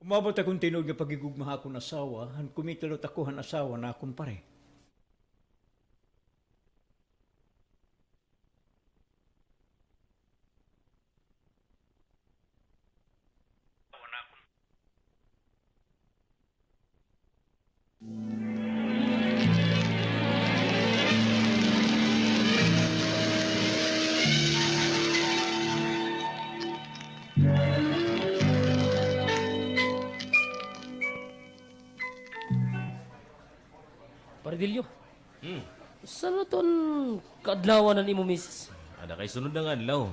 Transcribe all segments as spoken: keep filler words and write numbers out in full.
Umabot akon tinuod nga paghigugma ha akon asawa, han kumita liwat ako han asawa na akon pare. Pare Dilio. Hmm. San-o iton kaadlawan han imo misis? Ada kay sunod na nga adlaw.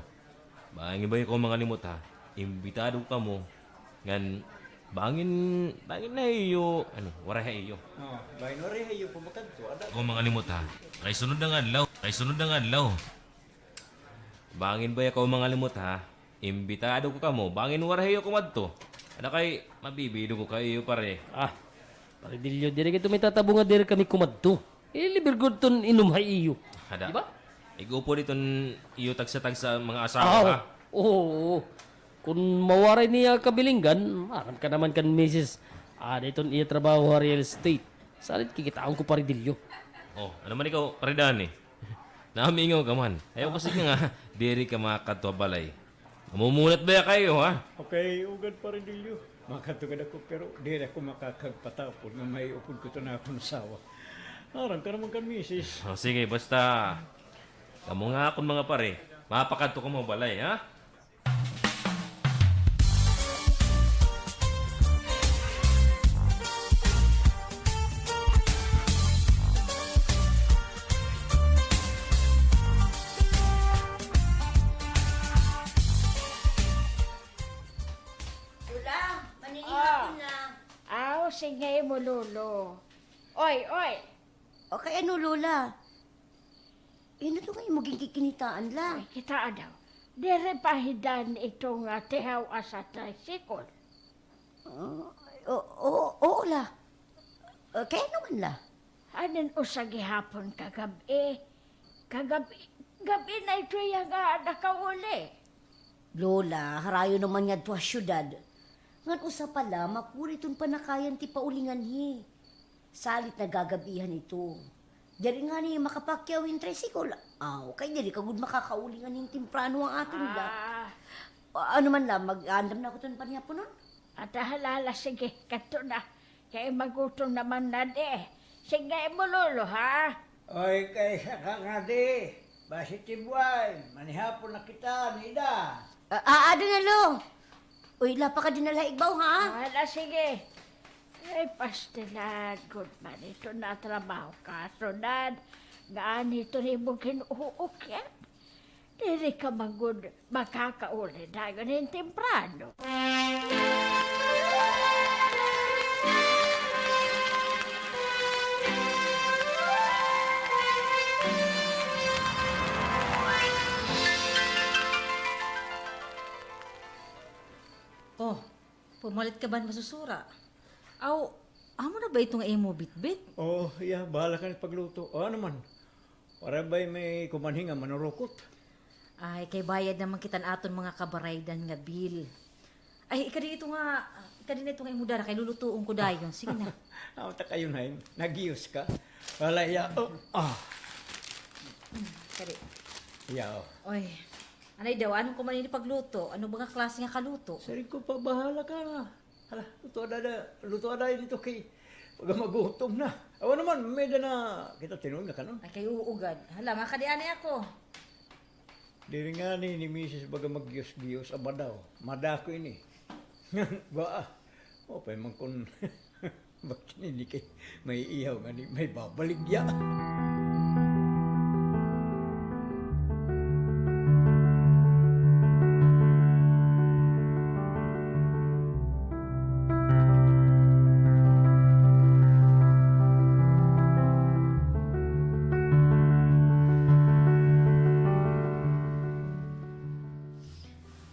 Bangin baya kamo mangalimot, ha. Imbitado kamo. Ngan bangin, bangin ha iyo, ano, waray ha iyo. Oh, bangin waray ha iyo, pumakadto, ada. Kamo mangalimot, ha. Kay sunod na nga adlaw. Kay sunod na nga adlaw. Bangin baya kamo mangalimot, ha. Imbitado ko kamo. Bangin waray ha iyo kumadto. Ada kay mabibido ko ka iyo, pare. Ah, Pare Dilio, diri kay ito may tatabo nga diri kami kumadto. Ilibir gud iton inom ha iyo. Ada. Di ba? Ig-upod iton iyo tagsa-tagsa mga asawa, ha? Oo. Kon mawaray niya kabilinggan, maaram ka naman kan misis. Ada iton iya trabaho ha real estate. Salit kikitaon ko, Pare Dilio. Oh, ano man ikaw, Pare Dani? Namiingaw ka man. Ayaw kasi ka nga, diri ka makadto ha balay. Mamumunat baya ka iyo, ha? Okay, ugad, Pare Dilio. Makadto gad ako, pero diri ako makakagpatapon nga may upod ko iton akon asawa. Maaram ka naman kan misis. Oh, sige, basta kamo nga akon mga pare, mapakadto kamo ha balay, ha? Lola, maninihapon na. Aw, sige mo, Lolo. Oy, oy. Okay, ano, Lola? Hin-o ito nga imo ginkikinitaan la? Ay, kitaa daw. Diri pa hi Dan ito nga tihaw-a sa tricycle. Ah, o-, o-, oo la. Ah, kay ano man la? Hain usa gihapon kagab-i. Kagab-i, gab-i na ito iya nga nakauli. Lola, harayo naman ngadto ha syudad. Ngan usa pa la, makuri iton panakayan ti pauli nganhi. Salit nagagab-i han ito. Diri ngani makapakyaw hin tricycle. Aw, kay diri ka gud makakauli nganhi hin temprano ha aton la. Ah. A-, ano man la, mag-aandam na ako iton panhihaponon? Ada hala, sige, kadto na. Kay magutom naman na di. Sige mo, Lolo, ha? Oy, kay saka ngadi. Basi ti buay, manihapon na kita, nida. A-, a-, ada na, Lo. Uy, la pa ka dinala ha igbaw, ha? Hala, sige. Ay, pastilan, gud man ito na trabaho ka, sunad. Ngan ito rin mo ginuuok yan. Diri ka man gud makakauli dayon hin temprano. Oh, pumalit ka ba hin masusura? Aw, amo na ba ito nga imo bitbit? Oo, iya, bahala ka na pagluto. O, ano man? Waray bay may kumanhi nga manurukot? Ay, kay bayad naman kita han aton mga kabaraydan nga bill. Ay, ikadi ito nga, ikadi na ito nga imo dara, kay lulutuon ko dayon. Sige na. Amo ta kayo na yun. Nagiyos ka. Wala, iya. Oh, ah. Kadi. Iya, oh. Oy, anay daw, ano ko man ini pagluto? Ano ba nga klase nga kaluto? Siring ko pa, bahala ka. Hala, luto ada, ada, luto ada ini to kay baga magutom na. Awa naman, may da na kita tinuod nga kanon. Ay, kay uugad. Hala, makadi anay ako. Diri ngani ni misis baga maggiyos-giyos, aba daw. Madako ini. Ba, o, pay man kun bakit ini kay may ihaw ngani, may babaligya.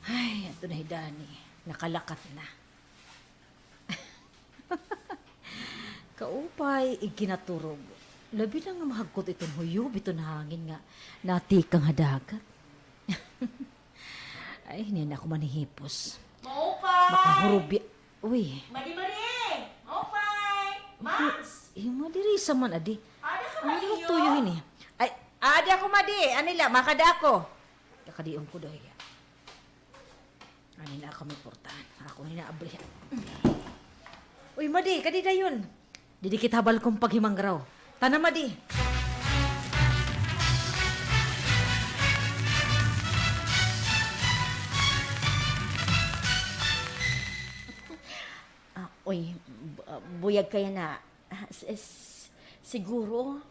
Ay, ato na hi Dani. Nakalakat na. Kaupay, igkinaturog. Labi na nga mahagkot iton huyop, iton hangin nga natikang ha dagat. Ay, niyan ako manihipos. Maupay! Makahurubya. Uy. Madi Marie! Maupay! Max! Ay, Madi Risa man adi. Ada ka, Madi, tuyo hini. Ay, adi ako, Madi. Anila, makada ako. Kakadion ko daw hiya. Anila ako may portahan. Ako ni naabrihan. Uy, Madi, kadi dayon. Didi kita ha balkon paghimangraw. Tana, Madi. Ah, uy, bu-, ah, buyag ka yana. Ah, s-, s-, siguro,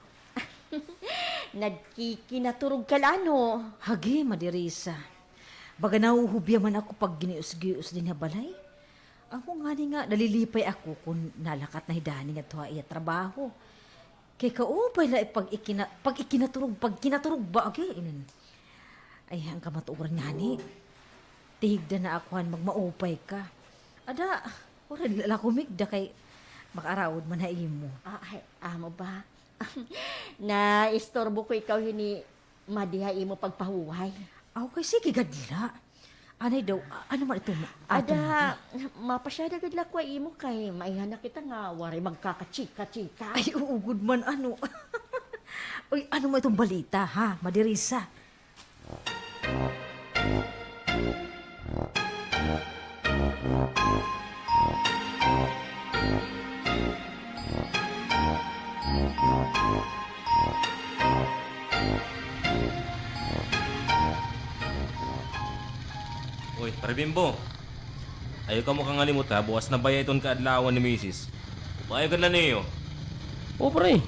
nagkikinaturog ka la, no? Hagi, Madi Risa. Baga nahuhubya man ako pag ginius-gius dinhi ha balay. Amo ngani nga nalilipay ako kon nalakat na hi Dani ngadto ha iya trabaho. Kay kaupay la pag ikina-, pag ikinaturog, pag kinaturog ba, agi? Ay, an kamatuoran ngani. Tihigda na ako han magmaupay ka. Ada, waray la ako migda kay makaarawod man ha imo. Ah, ay, amo ba? Naisturbo ko ikaw hini, Madi, ha imo pagpahuway. Aw, kay sige gad la. Anay daw, a-, ano man ito, ma-, aton Madi? Ada, mapasyada gad la ako ha imo kay maiha na kita nga waray magkakachika-chika. Ay, oo gud man, ano. Uy, ano man iton balita, ha, Madi Risa? Uy, Pare Bimbo. Ayaw kamo kangalimot, ha, buwas na baya iton kaadlawan ni Misis. Upayag gad la niyo. O, pare.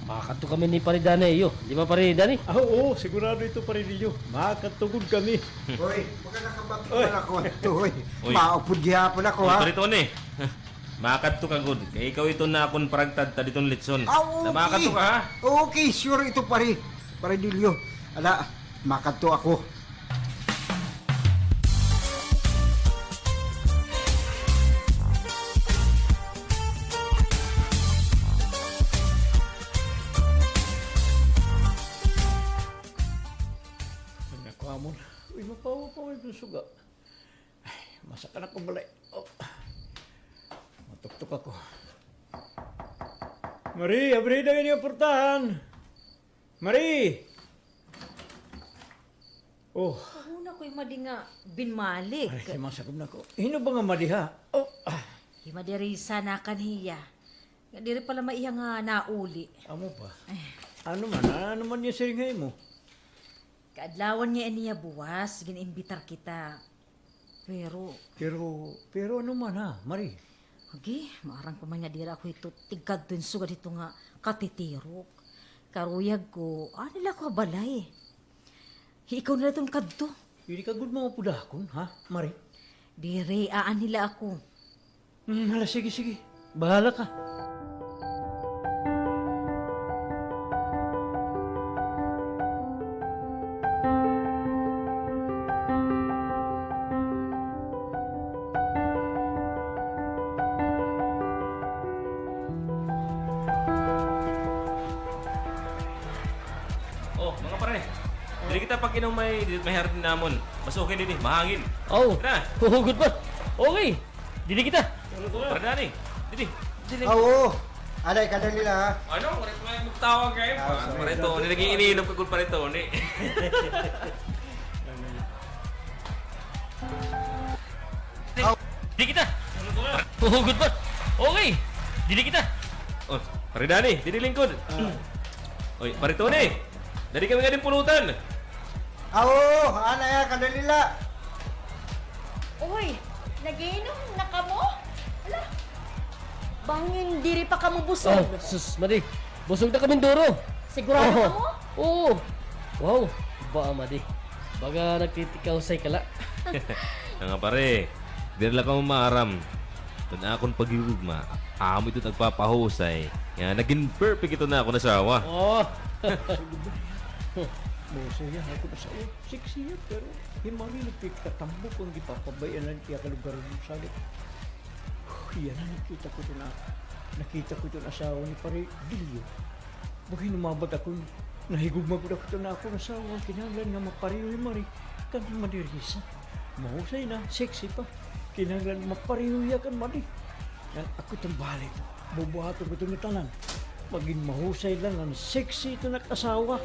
Makadto kami ni Pare Dani, iyo. Di ba, Pare Dani? Ah, oo, sigurado ito, Pare Dilio. Makadto gud kami. Uy, baga nakabati man ako adto, uy. Uy. Maupod gihapon ako, ha? Uy, Pare Tony. Makadto ka gud. Kay ikaw iton akon paragtadtad iton litson. Ah, okay. Makadto ka, ha? Okay, sure ito, pare. Pare Dilio. Ala, makadto ako. Ay, naku, amon. Uy, mapawa-pawa iton suga. Ay, masaka na ko balay. Oh. Matuktok ako. Marie, abri daw ini nga portahan. Marie! Oh. Kahuna ko hi Madi nga binmalik. Ay, masagom na ko. Hin-o ba nga Madi, ha? Oh, ah. Hi Madi Risa nakan hiya. Nga diri pa la maiha nga nauli. Amo ba? Eh. Ano man, ano man iya siring ha imo? Kaadlawan nga ini nga buwas, gin-imbitar kita. Pero Pero, pero ano man, ha, Marie? Agi, maaram ko man nga diri ako hito tigkadto hin sugad hito nga katitirok. Karuyag ko, anay la ako ha balay. Hi ikaw na la iton kadto. Diri ka gud maupod ha akon, ha, Marie? Diri, aanhi la ako. Hmm, hala, sige, sige. Bahala ka. Oh, mga pare. Diri kita pag-inom may, may hardin namon. Mas okay didi, mahangin. Oh. Tara. Huhugot ba? Okay. Didi kita. Pare Dani, didi. Didi. Ah, oo. Anay, kadali la, ha? Ano? Waray pa nga magtawag ngayon. Ah, sorry. Pare Tony, nag-iininom ka gud, Pare Tony. Didi kita. Huhugot ba? Okay. Didi kita. Oh, Pare Dani, didi lingkod. Ah. Oy, Pare Tony. Dadi kami ngadi hin pulutan. Ah, oo, anay, kadali la. Uy, nag-iinom na kamo? Hala, bangin diri pa kamo busog. Oh, sus, Madi. Busog na kami duro. Sigurado kamo? Oo. Wow, ba, Madi. Baga nagtitikahusay ka la. Mga pare, diri la kamo maaram. Iton akon paghigugma, amo ito nagpapahusay nga nagin perfect iton akon asawa. Oh. Mahusay hiya, akon asawa. Sexy hiya, pero hi Marie nagpikatambok kon gipapabay-an la it iya kalugaringon salit. Hiya na, nakita ko iton, nakita ko iton asawa ni Pare Dilio. Baga hinumabat ako, nahigugma gud ako iton akon asawa, kinahanglan nga mapareho hi Marie kan hi Madi Risa. Mahusay na, sexy pa. Kinahanglan mapareho hiya kan Madi. Ngan ako iton bahala hito. Bubuhaton ko iton ngatanan. Magin mahusay la ngan sexy iton ak asawa.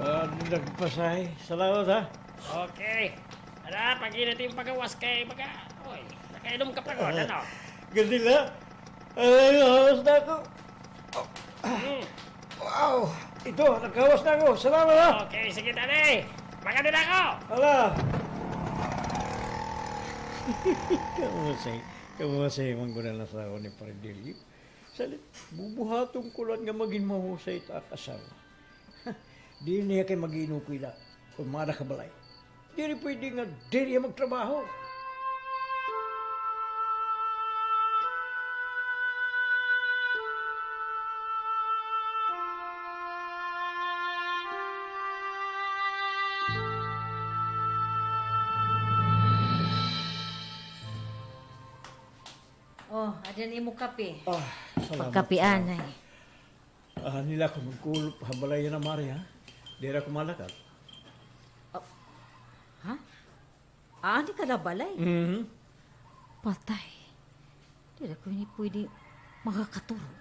Ah, nagpasahe. Salamat, ha? Okay. Tara, pag-init it paggawas kay baga, oy, nakainom ka pa gud, ano? Gandila. Ay, lawas na ako. Hmm. Wow! Ito, nagkawas na ako. Salamat, ha? Okay, sige, tani. Makadi na ako. Hala. Kamusay, kamusay man gud an asawa ni Pare Delio. Salit, bubuhaton ko la nga magin mahusay it ak asawa. Diri na hiya kay mag-iinukoy la. Kon maada ka balay. Diri pwede nga diri magtrabaho. Oh, adi an imo kape. Ah, salamat, salamat. Pagkape anay. Ah, nila ako magkulop ha balay yana, Mare, ha? Diri ako malakad. Oh. Ha? Aani ka la balay? Mhm. Patay. Diri ako ini pwede makakaturog.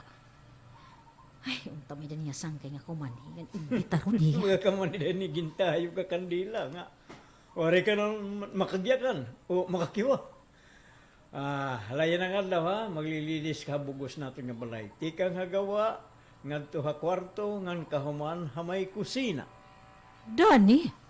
Ay, unta may-ada niya sangkay nga kumanhi, ngan imbitaron niya. Mga kamanhi, diri ni gintayo ka kandila nga. Waray ka na makagyakan o makakiwa. Ah, hala yana nga adlaw, ha, maglilinis ka ha bug-os naton nga balay. Tikang ha gawa, ngadto ha kwarto, ngan kahuman ha may kusina. Danny?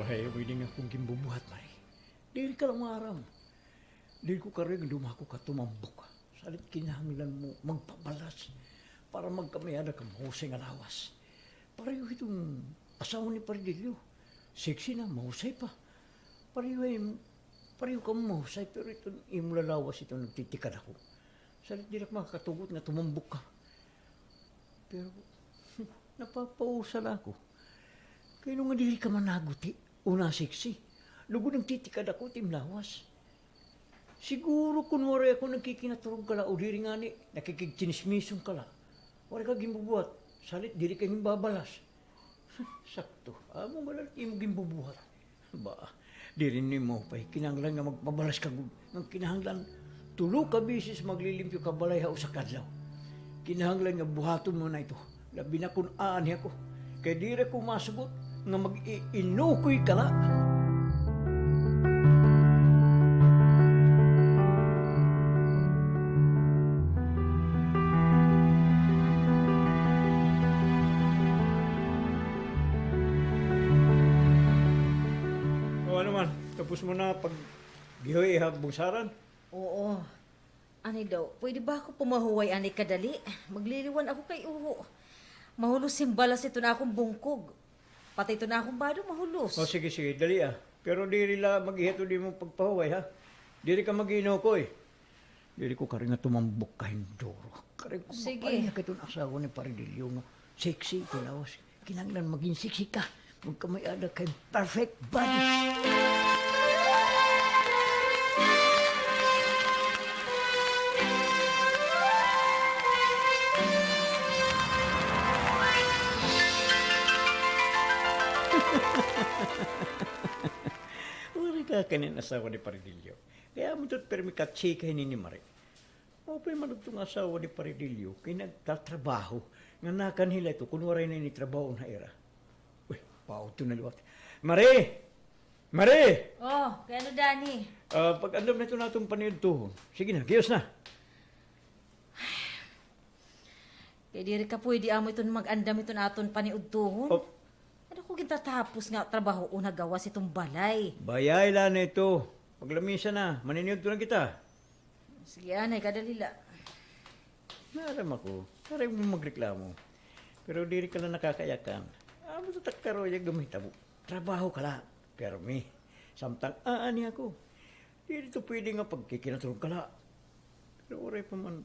Aray, amo ini nga akon ginbubuhat, Mare. Diri ka la maaram. Diri ko karuyag dumako ka tumambok. Salit kinahanglan mo magpabalas para magkamay-ada ka mahusay nga lawas. Pareho hiton asawa ni Pare Delio. Sexy na, mahusay pa. Pareho, pareho kamo mahusay, pero iton imo la lawas iton nagtitikadako. Salit diri ak makakatugot nga tumambok ka. Pero, napapausa la ako. Kay ano nga diri ka managuti o nasiksi? Lugod nagtitikadako it im lawas. Siguro kon waray ako nagkikinaturog ka la o diri ngani, nakikigtsinismison ka la. Waray ka ginbubuhat, salit diri ka ginbabalas. Sakto, amo man la it imo ginbubuhat. Ba, diri ini maupay. Kinahanglan nga magpabalas ka gud. Ngan kinahanglan tulo ka beses maglilimpyo ka balay ha usa ka adlaw. Kinahanglan nga buhaton mo na ito. Labi na kon aanhi ako. Kay diri ako masugot nga mag-iinukoy ka la. O, ano man, tapos mo na paggihoy ha bungsaran? Oo. Ani daw, pwede ba ako pumahuway ani kadali? Magliliwan ako kay uho. Mahulos hin balas iton akon bungkog. Pati iton akon bado mahulos. O, sige, sige, dali, ah. Pero diri la mag-ihatod imo pagpahuway, ha? Diri ka mag-iinukoy. Diri ko kari nga tumambok ka hin duro. Kari ko mapareha kay iton asawa ni Pare Delio nga sexy iton lawas. Kinahanglan magin sexy ka. Magkamay-ada kay perfect body. Kanan asawa ni Pare Dilio. Kay amo ito pirmi kachika hini ni Mare. Maupay man adto nga asawa ni Pare Dilio, kay nagtatrabaho. Nga nakanhi la ito, kun waray na ini trabaho na ira. Uy, pautro na liwat. Mare! Mare! Oh, kay ano, Danny? Ah, pag-andam na ito naton paniudtohon. Sige na, gihos na. Kay diri ka pwede amo iton mag-andam iton aton paniudtohon. Oh. Ano ko gintatapos nga trabaho o nagawas iton balay? Bayay la na ito. Paglamisa na, maniniudto na kita. Sige, anay, kadali la. Maaram ako, waray mo magreklamo. Pero diri ka la nakakayakan. Amo ta karuyag nga mahitabo. Trabaho ka la. Pirmi. Samtang aani ako. Diri to pwede nga pagkikinaturog ka la. Pero waray pa man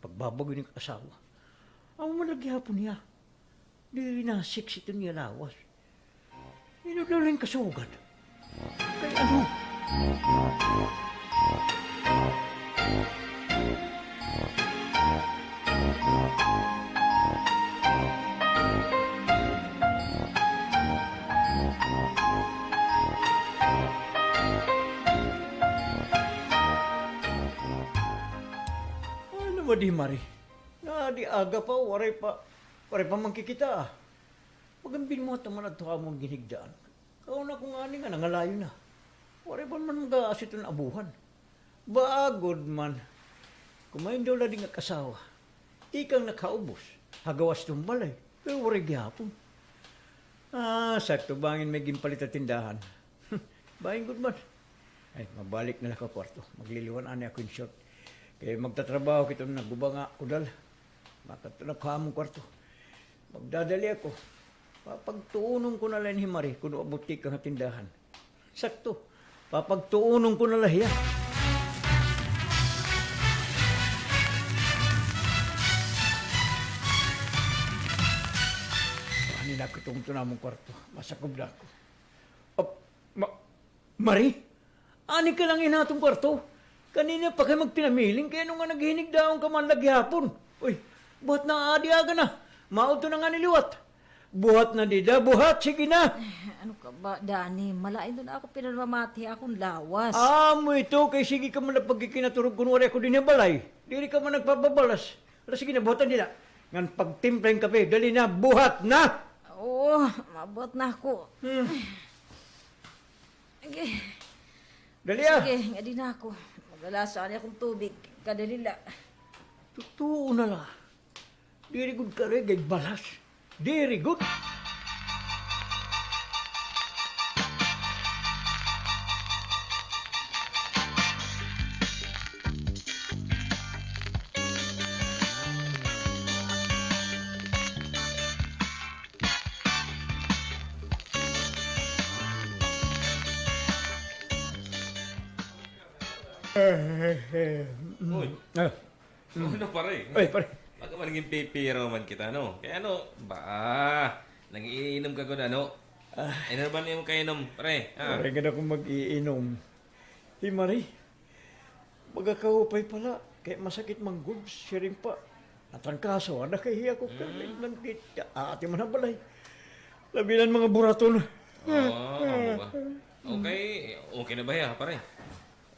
pagbabag-o ini ak asawa. Amo man la gihapon hiya. Diri na sexy iton iya lawas. Inudlaw la hin kasugad. Kay ano? Ano ba di, Mari? Nga adi aga pa, waray pa, waray pa man kikita, ah. Magan binuhat naman adto ha amon ginhigdaan. Kauna ko ngani nga nangalayo na. Waray pa man mag-aas iton abuhan. Baagod man. Kumain daw la din ak asawa. Tikang nakaubos. Ha gawas iton balay. Pero waray gihapon. Ah, sakto bangin may ginpalit ha tindahan. Bangin gud man. Ay, mabalik na la ako ha kwarto. Magliliwan anay ako hin short. Kay magtatrabaho kita nga guba nga udal. Makadto na ako ha amon kwarto. Magdadali ako. Papagtuunon ko na la hi Mari kun abot tikang ha tindahan. Sakto. Papagtuunon ko na la hiya. Ani na ako iton tunamong kwarto. Masakob na ako. Ap-, ma-, Mari? Ani ka la hin aton kwarto? Kanina pa kay magpinamiling, kay ano nga naghihinigdaon ka man la gihapon? Uy, buhat na adi aga na. Maudto na ngani liwat. Buhat na dida, buhat, sige na. Eh, ano ka ba, Danny? Malain na ako pinamamati akon lawas. Amo ito, kay sige ka man la pagkikinaturog kun waray ako dinhi ha balay. Diri ka man nagpapabalas. Ala, sige na, buhatan dida. Ngan pagtimpla hin kape, dali na, buhat na! Oo, mabuhat na ako. Hmm. Sige. Dali, ah. Sige, ngadi na ako. Magalasa anay akon tubig. Kadali la. Tutuo na la. Diri gud ka rin kay balas. Diri gud. Uy. Ah. Ano, pare? Uy, pare. Baka man naging pipiro man kita, no? Kay ano, ba, nag-iinom ka gud, ano? Ah. Ano ba nimo kainom, pare? Ah. Waray gud ako mag-iinom. Hi Mari, baga kaupay pa la, kay masakit man gud, siring pa. Natrangkaso, ada kay hiya ko, mm, kay nagkit-, ati man ha balay. Labi na an mga buraton. Oo, amo ba? Okay, okay na ba hiya, pare?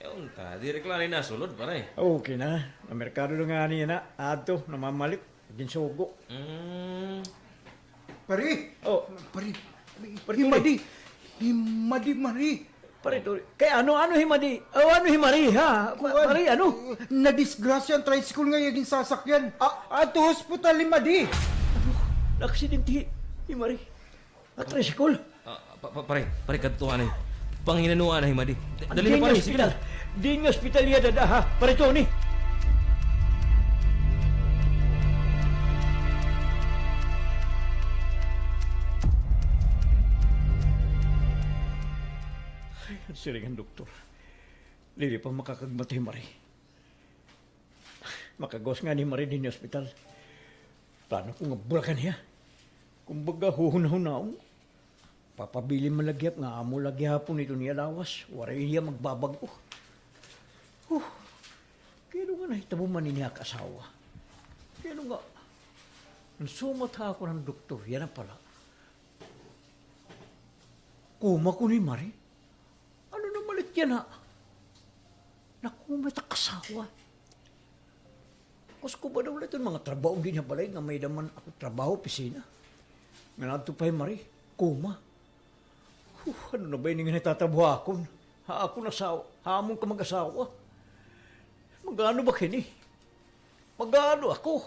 Eh, unta, diri ka la ini nasulod, pare. Okay na. Namerkado na ngani yana. Adto, namamalik. Ginsugo. Mm. Pare! Oh. Pare! Pare Tony. Himadi! Himadi, Mari! Pare Tony. Kay ano, ano himadi? Oh, ano himadi, ha? Kuan, Mari, ano? Nadisgrasya an tricycle nga iya ginsasakyan. Ah. Adto hospital himadi. Ano? Naaksidente himadi. Ah, tricycle? Ah, pa-, pa-, pare, pare, kadto anay. Panginano anay himadi. Dali na, pare, sige na. Diin nga ospital hiya dad-a, ha? Pare Tony. Ay, an siring han doktor. Diri pa makakagmata hi Mari. Makagawas ngani hi Mari dinhi ha ospital. Plano ko nga bulakan hiya. Kumbaga, huhunahunaon. Papabilin man la gihap nga amo la gihapon iton iya lawas. Waray hiya magbabag-o. Huh. Kay ano nga nahitabo man ini ha ak asawa? Kay ano nga, an sumat ha akon han doktor, yana pala. Koma kuno hi Mari? Ano na Yana, nakuma it ak asawa. Kusko ba daw la iton mga trabaho dinhi ha balay nga may-ada man ako trabaho, opisina. Ngan adto pa hi Marie, kuma. Huh, ano na ba ini nga natatrabahoakon? Ha akon asawa, ha amon kamag-asawa. Mag-ano ba kini? Mag-ano ako?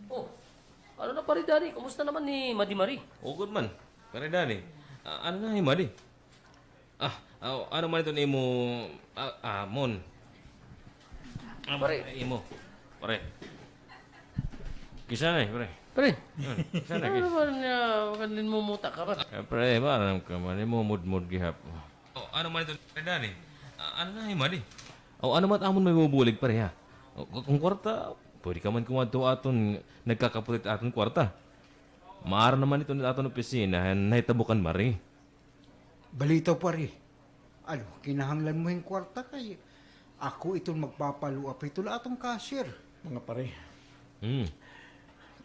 Oh, ano na, Pare Danny? Kumusta naman ni Madi Marie? Oh, good man. Pare Danny, ah, ano na hi Madi? Ah, ah, ano man iton imo, ah, amon? Ah, pare. Imo. Pare. Kisa na, eh, pare. Pare. Hmm, kisa na, ano kis- naman niya, magandang mumuta ka ba? Eh, pare, ba, alam ka man, imo mudmud gihap. Oh, ano man ito, Pare Danny? Ah, ano na, Madi? Oh, ano man amon may bubulig, pare, ha? Oh, k-, kung kwarta, pwede ka man kumadto aton, nagkakapulit aton kwarta. Maara naman ito aton opisina, nahitabo kan Marie. Balitaw, pare. Ano, kinahanglan mo hin kwarta kay ako iton magpapaluap hito la aton cashier. Mga pare. Hmm.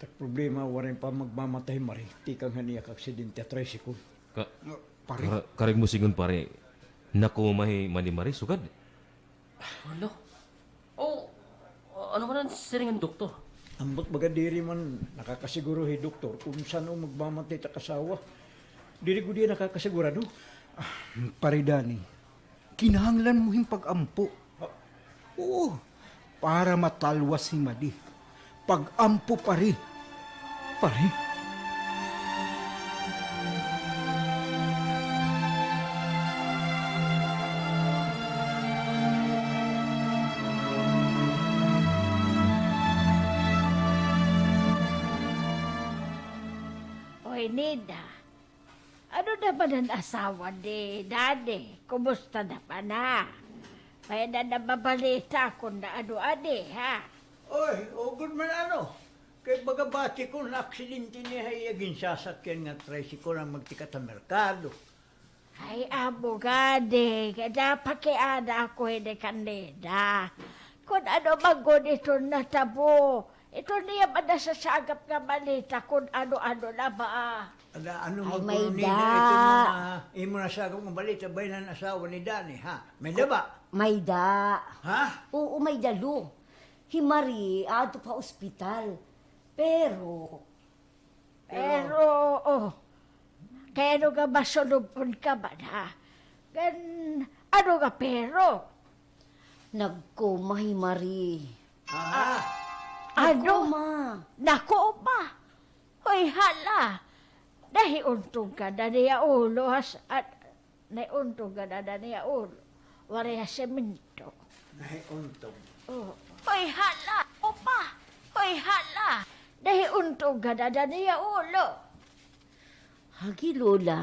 Tak problema, waray pa magmamatay hi Marie tikang han iya kaaksidente ha tricycle. Ka-, Nga, pare. Ka-, karuyag mo sidngon, pare, nakuma hi Madi Marie sugad? Hala. Oh, ano man an siring han doktor? Ambot baga diri man nakakasiguro hi doktor kon san-o magmamatay it ak asawa. Diri gud hiya nakakasigurado. Ah, Pare Danny, kinahanglan mo hin pag-ampo. Ah. Oo, para matalwas hi Madi. Pag-ampo, pare. Pare? Oy, Neda. Ano naman an asawa ni Danny? Kumusta naman na? May-ada na mabalita kon naano anay, ha? Oy, ugod man ano. Kay baga bati ko, naaksidente niya ha iya ginsasakyan nga tricycle an magtikat ha merkado. Ay, amo gani, kay napakiana ako hini kan Neda. Kon ano man gud iton natabo, iton niya man nasasagap nga balita kon ano-ano na ba. Ada, ano man kuno, Neda, iton mga imo nasagap nga balita bahin han asawa ni Danny, ha? May-ada ba? May-ada. Ha? Oo, may-ada, lo. Hi Marie, aadto pa ospital. Pero, Pero, oh, kay ano nga masulub-on ka man, ha? Ngan, ano nga pero? Nagkoma hi Marie. Ah, ano? Nagkoma. Nakoma? Hoy, hala! Nahiuntog gad an iya ulo, has-, at, nahiuntog gad an iya ulo. Waray ha semento. Nahiuntog. Oh. Hoy, hala! Opa! Hoy, hala! Nahiuntog gad an iya ulo. Hagi, Lola.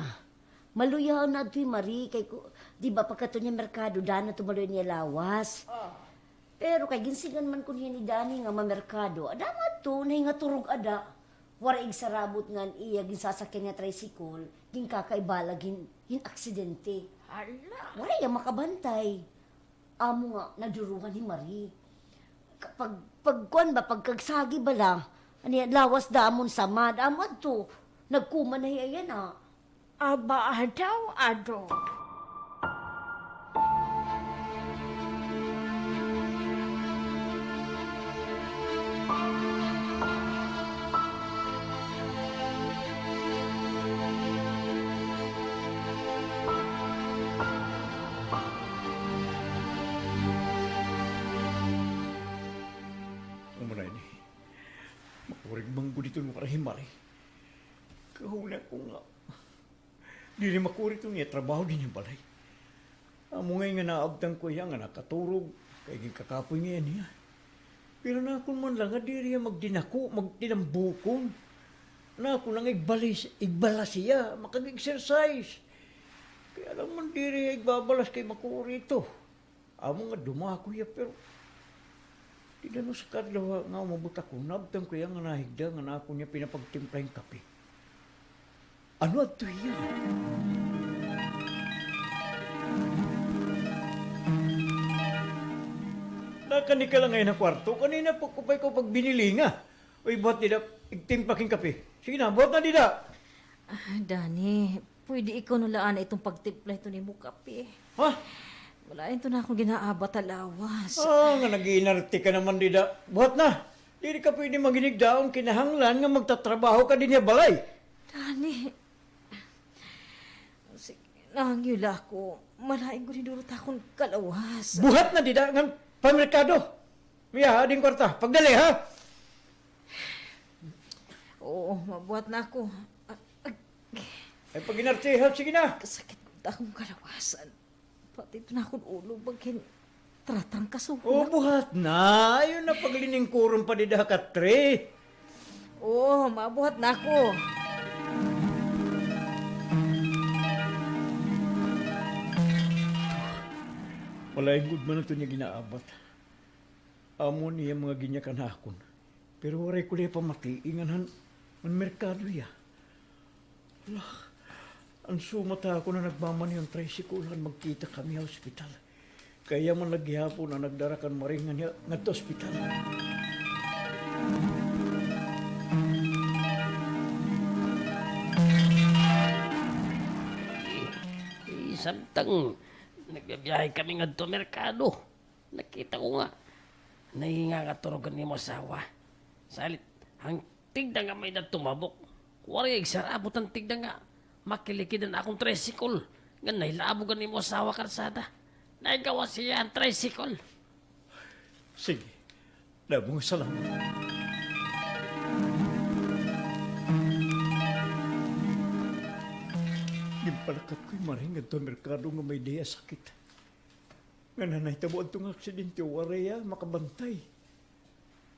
Maluya-an na adto hi Marie, kay ku-, di ba pagkadto niya merkado, daan na tumaluy niya lawas. Oh. Pero kay ginsigan man kun hiya ni Danny nga mamerkado, ada man adto, nahingaturog ada. Waray igsarabot ngan iya ginsasakyan nga tricycle, ginkakaibalag hin, hin aksidente. Hala! Waray iya makabantay. Amo nga, naduruhan hi Marie. Ka-, pag, pagkuan ba, pagkagsagi bala, ano yan, lawas damon samad, amo adto, nagkuma na hiya yana. Aba, adaw, ado. Amo na ini. Makurig man gud iton waray hi Marie. Kahuna ko nga diri makuri iton iya trabaho dinhi ha balay. Amo ngay nga naabtan ko hiya nga nakaturog, kay ginkakapoy ngay-an hiya. Pero nakon man la nga diri hiya magdinako, magtinambukon. Nakon la nga igbalis, igbalas hiya, makag-exercise. Kay alangan man diri hiya igbabalas kay makuri ito. Amo nga dumako hiya, pero dida no usa ka adlaw nga umabot ako, naabtan ko hiya nga nahigda nga nakon niya pinapagtimpla hin kape. Ano adto hiya? Nakani ka la ngay-an ha kwarto, kanina pa ko pa ikaw pagbinilinga. Uy, buhat dida, igtimpla hin kape. Sige na, buhat na dida. Ah, Danny, pwede ikaw na la anay iton pagtimpla hiton imo kape. Ha? Malain to na akon ginaabat ha lawas. Ah, nga nag-iinarte ka naman dida. Buhat na. Diri ka pwede maghinigdaon, kinahanglan nga magtatrabaho ka dinhi ha balay. Danny. Sige, nangyo la ako. Malain gud hindurot akon kalawas. Buhat na dida ngan pamerkado. Miyaha din kwarta. Pagdali, ha? Oo, mabuhat na ako. Ah, ah. Ay, pag-inartihan, sige na. Kasakit gud akon kalawasan. Pati ito na akon ulo, baga hin tratrangkasohon. Oh, buhat na. Ayaw na pagliningkuron pa dida ha katre. Oo, mabuhat na ako. Malain gud man aton iya ginaabat. Amo an iya mga ginyakan ha akon. Pero waray ko la iya pamatii ngan han, han merkado hiya. Hala, an sumat ha akon nga nagmamaneho hin tricycle han magkita kami ha ospital. Kay iya man la gihapon an nagdara kan Marie nganhi ngadto ha ospital. Eh, eh, samtang nagbiyahe kami ngadto ha merkado. Nakita ko nga nahingangaturog an imo asawa. Salit, an tigda nga may-ada tumabok. Waray igsarabot an tigda nga makilikid an akon tricycle ngan nahilabog an imo asawa ha karsada. Naigawas hiya han tricycle. Sige. Damo nga salamat. Ginpalakat ko hi Marie ngadto ha merkado nga may-ada hiya sakit. Ngan han nahitabo adto nga aksidente, waray hiya makabantay.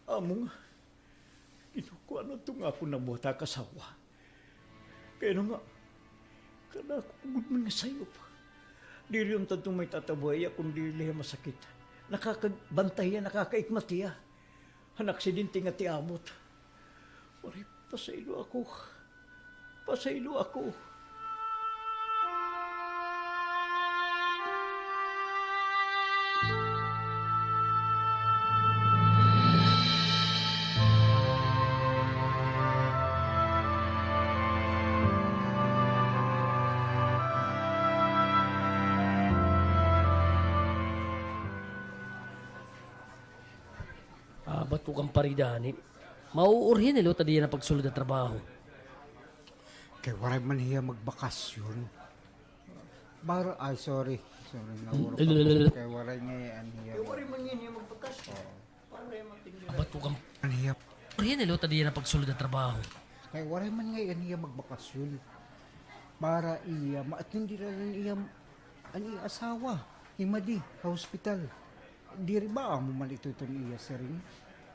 Amo nga, Ginoo ko, ano adto nga akon nabuhat ha ak asawa? Kay ano nga, kadako gud man nga sayop. Diri unta adto may tatabuhay hiya kon diri la hiya masakit. Nakakagbantay hiya, nakakaikmat hiya han aksidente nga tiabot. Waray, pasaylo ako. Pasaylo ako. Ah, bato kan pare Dani. Mauurhi na liwat ta diya na pagsulod ha trabaho. Kay waray man hiya magbakasyon. Bar-, ay, sorry. Sorry, naurok ako. Kay waray ngay-an hiya. Kay waray man ngay-an hiya magbakasyon. Oo. Waray man ngay-an hiya. Abat ko kam-, an hiya. Waray na liwat ta diya na pagsulod ha trabaho. Kay waray man ngay-an hiya magbakasyon. Para iya, ma-attenderan an iya, an iya asawa, hi Madi, ha hospital. Diri ba amo man ito iton iya siring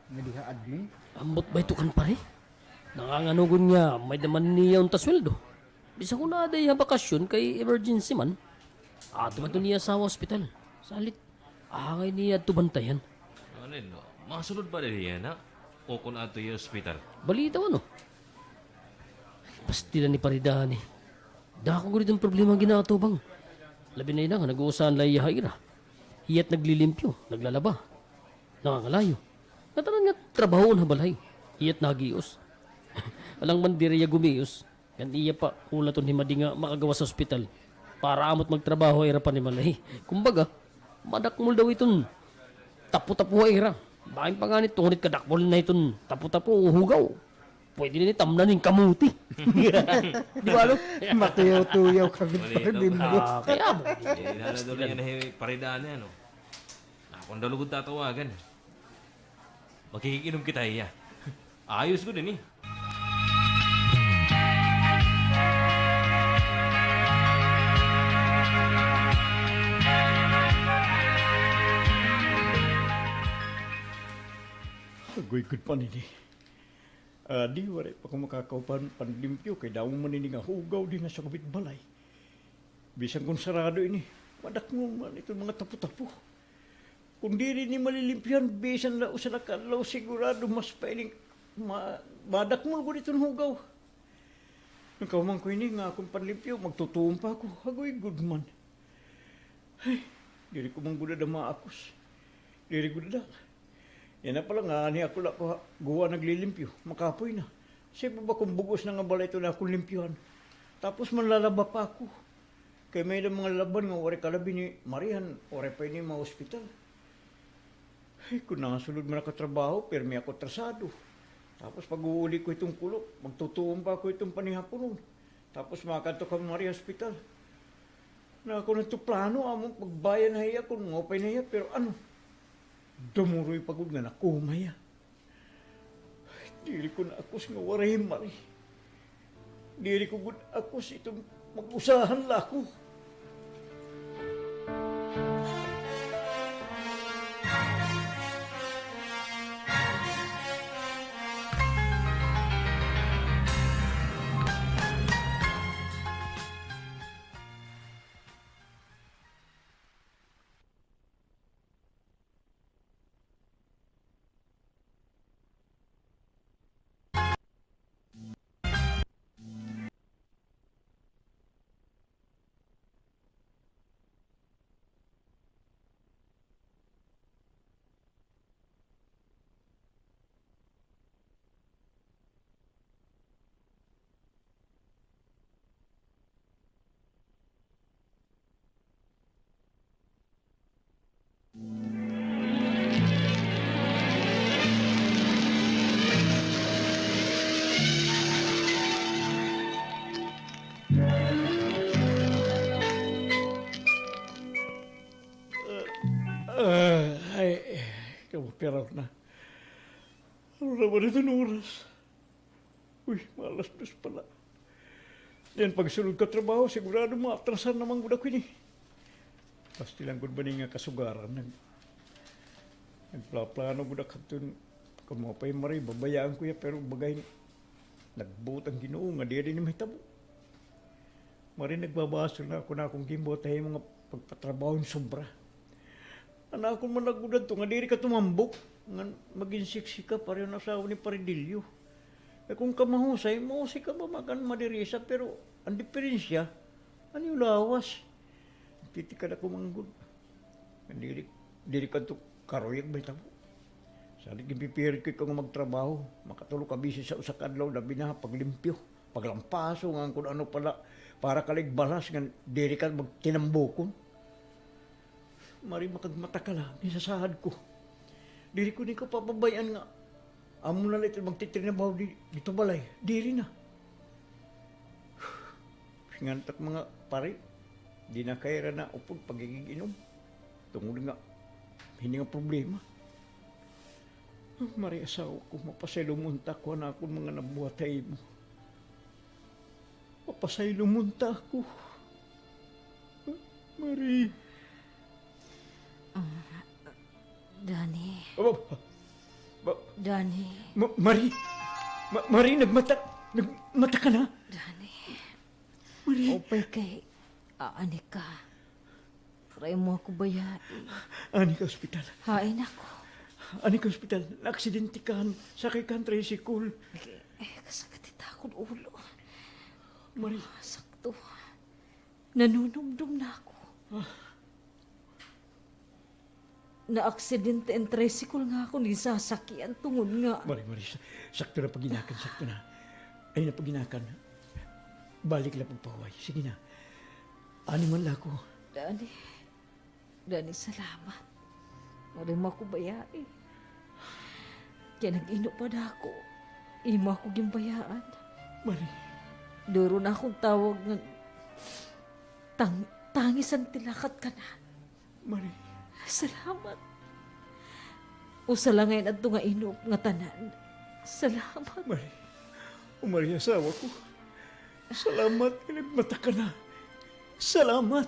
nga diha admin? Ambot ba ito kan pare? Nanganganugon nga may-ada man niya unta sweldo. Bisan kon aada hiya ha bakasyon kay emergency man. Adto man iton iya asawa ha ospital. Salit, angay niya adto bantayan. Ano, masulod ba diri yana? O kon adto hiya ospital? Balita, ano? Pastilan ni Pare Dani. Dako gud iton problema nga ginaatubang. Labi na ina nga nag-uusahan la hiya ha ira. Hiya't naglilimpyo, naglalaba, nangangalayo. Ngatanan nga trabahoon ha balay. Hiya't naghihios. Alang man diri hiya gumihos. Ngan iya pa hulaton hi Madi nga makagawas ha ospital para amo't magtrabaho ha ira panimalay. Kumbaga, madakmol daw iton tapo-tapo ha ira. Bangin pa ngani tungod it kadakmol na iton tapo-tapo o hugaw, pwede na ini tamnan hin kamote. Di ba, ano? Matuyaw-tuyaw kami. Balita, pagdimlo. Ah, kaya mo. Inana daw niya na hi Pare Dani, ano? Ako na daw lugod tatawagan. Makikig-inom kita hiya. Ayos gud ini. Agoy gud pa ini. Adi, waray pa ako makakaupan panlimpyo kay damo man ini nga hugaw dinhi ha sakop it balay. Bisan kon sarado ini, madakmol man iton mga tapo-tapo. Kon diri ini malilimpyohan, bisan la usa la ka adlaw, sigurado mas pa ining ma-, madakmol gud iton hugaw. Nakahuman ko ini nga akon panlimpyo, magtutuon pa ako. Agoy gud man. Ay, diri ko man gud ada maakos. Diri gud ada. Yana pa la, ngani ako la ko ha guwa naglilimpyo, makapoy na. Sige pa ba kon bug-os na nga balay iton akon limpyohan. Tapos manlalaba pa ako. Kay may-ada mga laban nga waray kalabi ni Marian, waray pa ini ma-ospital. Ay, kon nasulod man ako ha trabaho, pirmi ako atrasado. Tapos pag-uuli ko hiton kulop, magtutuon pa ako hiton panihaponon. Tapos makadto kami Maria ha ospital. Nakon hito plano, amon pagbayan ha iya kon maupay na hiya, pero ano? Dumuroy pa gud nga nakoma hiya. Diri ko na akos nga waray hi Mari. Diri ko gud akos iton mag-usahan la ako. Ah, ay, kamo, pira na. Ano na ba iton oras? Uy, mga alas dos pa la. Yana pagsulod ko ha trabaho, sigurado maatrasan na man gud ako ini. Pastilan gud ba ini nga kasugaran. Nag-, nagplaplano gud ako hadton, kon maupay hi Mari, babayaan ko hiya, pero baga hin nagbuot an Ginoo nga diri ini mahitabo. Mari, nagbabasol na ako han akon ginbuhat ha imo nga pagpatrabaho hin sobra. An akon man la gud adto nga diri ka tumambok, ngan magin siksi ka pareho han asawa ni Pare Dilio. Kay kon ka mahusay, mahusay ka ba makan madirisa, pero an diperensya, an iyo lawas. Titikad ako man gud. Diri, diri kadto karuyag mahitabo. Salit ginpipirit ko ikaw nga magtrabaho, makatulo ka beses ha usa ka adlaw, labi na ha paglimpyo, paglampaso, ngan kun ano pa la, para ka la igbalas ngan diri ka magtinambokon. Mari, makagmata ka la, ginsasaad ko. Diri ko na ikaw papabay-an nga amo na la ito magtitrinabaho di, didto balay. Diri na. Ngan it ak mga pari, diri na kay ira naupod pagigig-inom. Tungod nga hini nga problema. Mari, asawa ko, mapasaylo mo unta ako han akon mga nabuhat ha imo. Mapasaylo mo unta ako. Mari. Ah, Dani. Aba, ba, Dani. Ma-, Mari. Ma-, Mari, nagmata, nagmata ka na? Dani. Mari. Upay kay, aani ka. Waray mo ako bayai. Aani ka ospital. Hain ako? Adi ka ospital, naaksidente ka han sakay ka han tricycle. Eh, kasakit it akon ulo. Mari. Sakto. Nanunumdom na ako. Ah. Naaksidente an tricycle nga akon ginsasakyan tungod nga. Mari, Mari, sa-, sakto na pag-inakan, sakto na. Ay na pag-inakan. Balik la pagpahuway. Sige na. Anay man la ako. Danny. Danny, salamat. Waray mo ako bayai. Kay nag-ino pa da ako, imo ako ginbayaan. Mari. Duro na akon tawag nga tang-, tangis an tilakat ka na. Mari. Salamat. Usa la ngay-an adto nga inop nga tanan. Salamat. Mari. O Mari, asawa ko. Salamat nga nagmata ka na. Salamat.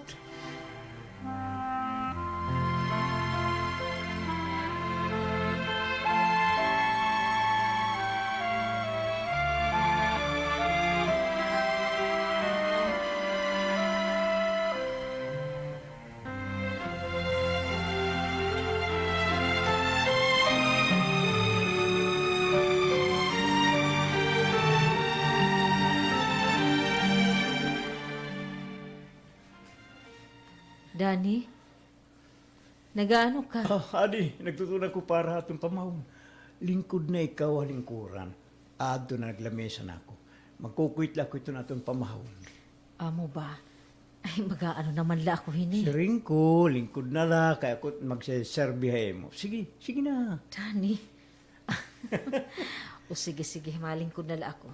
Danny, nagaano ka? Ah, adi, nagtutuon ako para ha aton pamahon. Lingkod na ikaw ha lingkuran. Adto na, naglamesa na ako. Magkukuyot la ako hiton aton pamahon. Amo ba? Ay, mag-aano naman la ako hini. Siring ko, lingkod na la, kay ako magseserbi ha imo. Sige, sige na. Danny. O sige, sige, malingkod na la ako.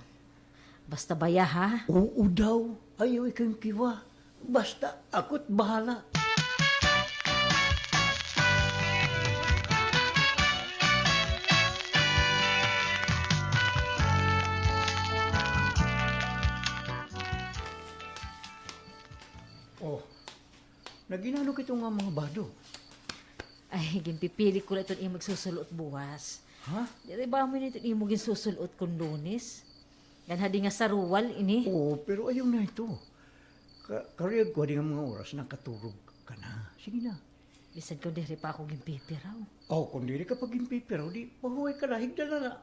Basta baya, ha? Oo daw. Ayaw ikaw yung kiwa. Basta ako't bahala. Oh, nag-inano ka hito nga mga bado? Ay, ginpipili ko la iton imo igsusul-ot buwas. Ha? Diri ba amo ini iton imo ginsusul-ot kon Lunes? Ngan hadi nga saruwal ini. Oo, pero ayaw na ito. Ka-, karuyag ko hadi nga mga oras nakaturog ka na. Sige na. Bisan kon diri pa ako ginpipiraw. Oh, kon diri ka pa ginpipiraw, di pahuway ka na, higda na la.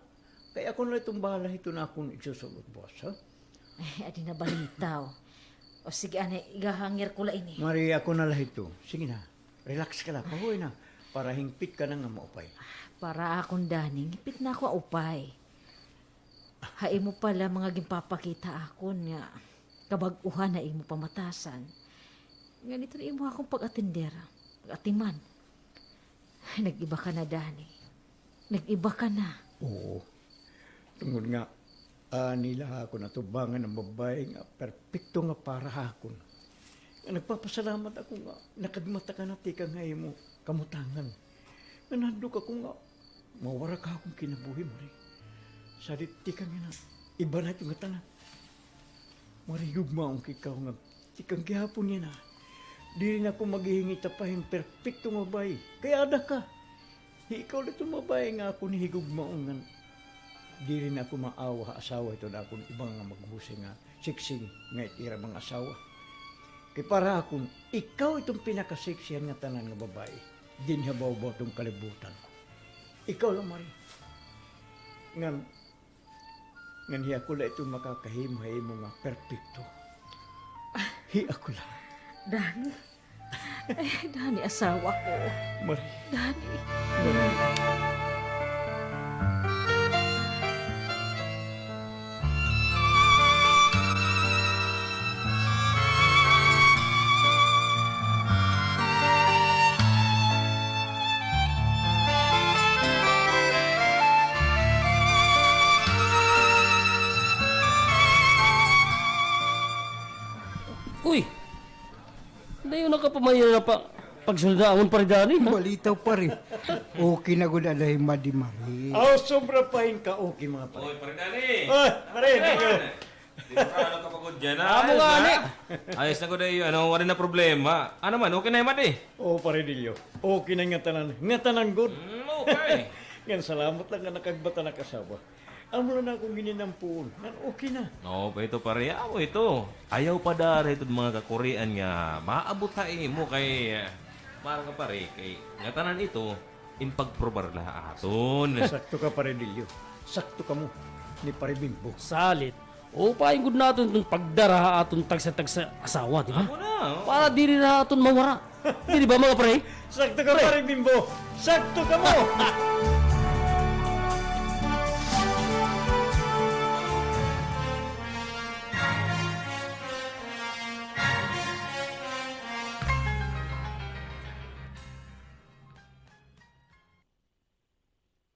Kay ako na la iton bahala hiton akon igsusul-ot buwas, ha? Ay, adi na balitaw. O sige, anay, igahangir ko la ini. Mari, ako na la hito. Sige na. Relax ka la, pahuway na. Para hingpit ka na nga maupay. Para akon, Danny, hingpit na ako upay. Ha imo pa la mga ginpapakita akon nga kabag-ohan ha imo pamatasan. Ngan ito na imo akon pag-atender, pag-atiman. Nag-iba ka na, Danny. Nag-iba ka na. Oo. Tungod nga, ani la ha akon atubangan an babaye nga perpekto nga para ha akon. Nga nagpapasalamat ako nga nakadmata ka na tikang ha imo kamutangan. Nga nahadlok ako nga mawara ka ha akon kinabuhi, Mari. Sadi tikang yana, iba na ito nga tanan. Mari, higugmaon ko ikaw nga tikang gihapon yana. Diri na ako maghihingita pa hin perpekto nga babaye. Kay ada ka. Hi ikaw la iton babaye nga akon higugmaon ngan diri na ako maawa ha asawa hiton akon iba nga maghusay nga seksi nga it ira mga asawa. Kay para ha akon, ikaw iton pinakaseksihan nga tanan nga babaye dinhi ha bawbaw hiton kalibutan ko. Ikaw la, Mari. Ngan, ngan hi ako la iton makakahimo ha imo nga perpekto. Hi ako la. Danny. Ay, Danny, asawa ko. Mari. Danny. Mari. Uy! Dayon na ka pa man yana pa, pagsuldaon, Pare Danny, ha? Balitaw, pare. Okay na gud ala hi Madi Mari. Aw, sobra pa hin ka-okay, mga pare. Oy, Pare Danny! Oy, pare, thank you. Di ba, ano ka pa gud dyan, ha? Amo nga, ha? Ayos na gud, eh, ano, wala na problema. Ano man, okay na hi Madi? Oo, Pare Dilio. Okay na ngatanan. Ngatanan gud. Mm, okay. Ngan salamat la nga nakagbata na ka asawa. Amo la an akon gininampuon. Ngan okay na. Oo, pa ito, pare. Amo ito. Ayaw pa dara ito mga kakurian nga maabot ha imo kay, ah, para ka, pare, kay ngatanan ito, in pagprobar la ha aton. Sakto ka, Pare Dilio. Sakto kamo ni Pare Bimbo. Salit, upayon gud naton iton pagdara ha aton tagsa-tagsa asawa, di ba? Amo na, o. Para diri na aton mawara. Diri ba, mga pre? Sakto ka, Pare Bimbo. Sakto kamo.